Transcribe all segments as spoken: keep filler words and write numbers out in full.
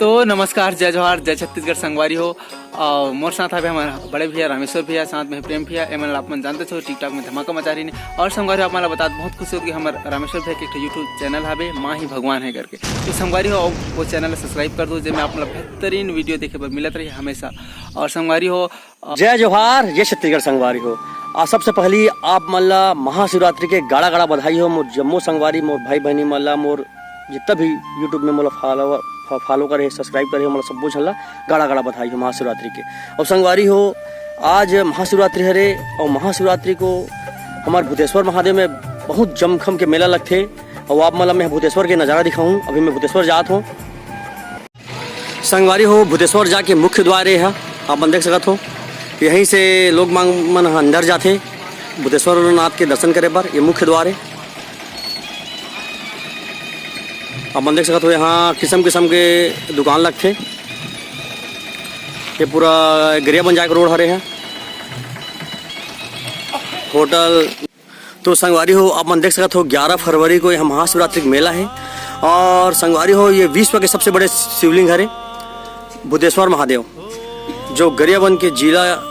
तो नमस्कार, जय जोहार, जय छत्तीसगढ़ संगवारी हो। अउ मोर साथ हवे हमर बड़े भैया रामेश्वर भैया, साथ में प्रेम भैया। एमन ला आप मन जानते हो, TikTok में धमाका मचा रही ने। और संगवारी हो, आप मन ला बतात बहुत खुशी होगी, हमर रामेश्वर भैया के एक ठो YouTube चैनल हवे, माँ ही भगवान है करके। तो संगवारी हो, वो चैनल ला subscribe कर दो, जेमे आप मन ला बेहतरीन video देखे बर मिलत रही हमेशा। और संगवारी हो, जय जोहार, जय छत्तीसगढ़ संगवारी हो। आ सबसे पहली आप मन ला महाशिवरात्रि के गाड़ा गाड़ा बधाई हो। मोर जम्मो संगवारी, मोर भाई बहनी मन ला, मोर जितना भी YouTube में मोला follower, फ-, follow करे, subscribe करे, मोला सब्बो झन ला गाड़ा गाड़ा बधाई हो महाशिवरात्रि के। और संगवारी हो, आज महाशिवरात्रि हरे और महाशिवरात्रि को हमार भूतेश्वर महादेव में बहुत जमखम के मेला लगथे। और आप मन ला मैं भूतेश्वर के नज़ारा दिखाऊँ। अभी मैं भूतेश्वर जात हूँ। संगवारी हो, भूतेश्वर जाके मुख्य द्वार ये है, आप मन देख सकत हो। यहीं से लोग मन ह अंदर जाथे भूतेश्वर नाथ के दर्शन करे बर। ये मुख्य द्वार है, आप मन देख सकत हो। यहाँ किसम किसम के दुकान लगथे। ये पूरा गरियाबंद जाए के रोड हरे है। होटल तो संगवारी हो, आप मन देख सकत हो, ग्यारह फरवरी को यहाँ महाशिवरात्रि का मेला है। और संगवारी हो, ये विश्व के सबसे बड़े शिवलिंग हरे भूतेश्वर महादेव, जो गरियाबंद के जिला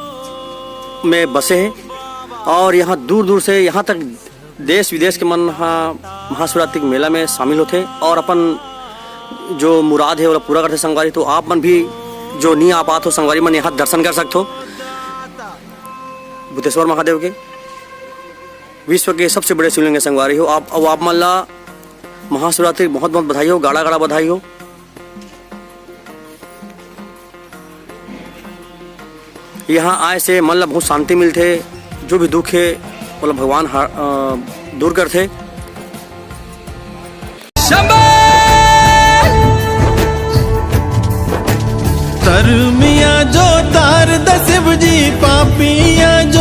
में बसे हैं। और यहाँ दूर दूर से, यहाँ तक देश विदेश के मन ह महाशिवरात्रि के मेला में शामिल होथे और अपन जो मुराद है, ओला पूरा करथे संगवारी। तो आप मन भी जो नहीं आ पात हो संगवारी मन, यहाँ दर्शन कर सकत हो भूतेश्वर महादेव के। विश्व के सबसे बड़े शिवलिंग है संगवारी हो। आप, अब आप मन ला महाशिवरात्रि के बहुत बहुत बधाई हो, गाड़ा गाड़ा बधाई हो। यहाँ आए से मन ला बहुत शांति मिलथे, जो भी दुख है, ओला भगवान हा-, अ, दूर करथे। शंभो! तरमिया जो तार द शिव जी, पापिया जो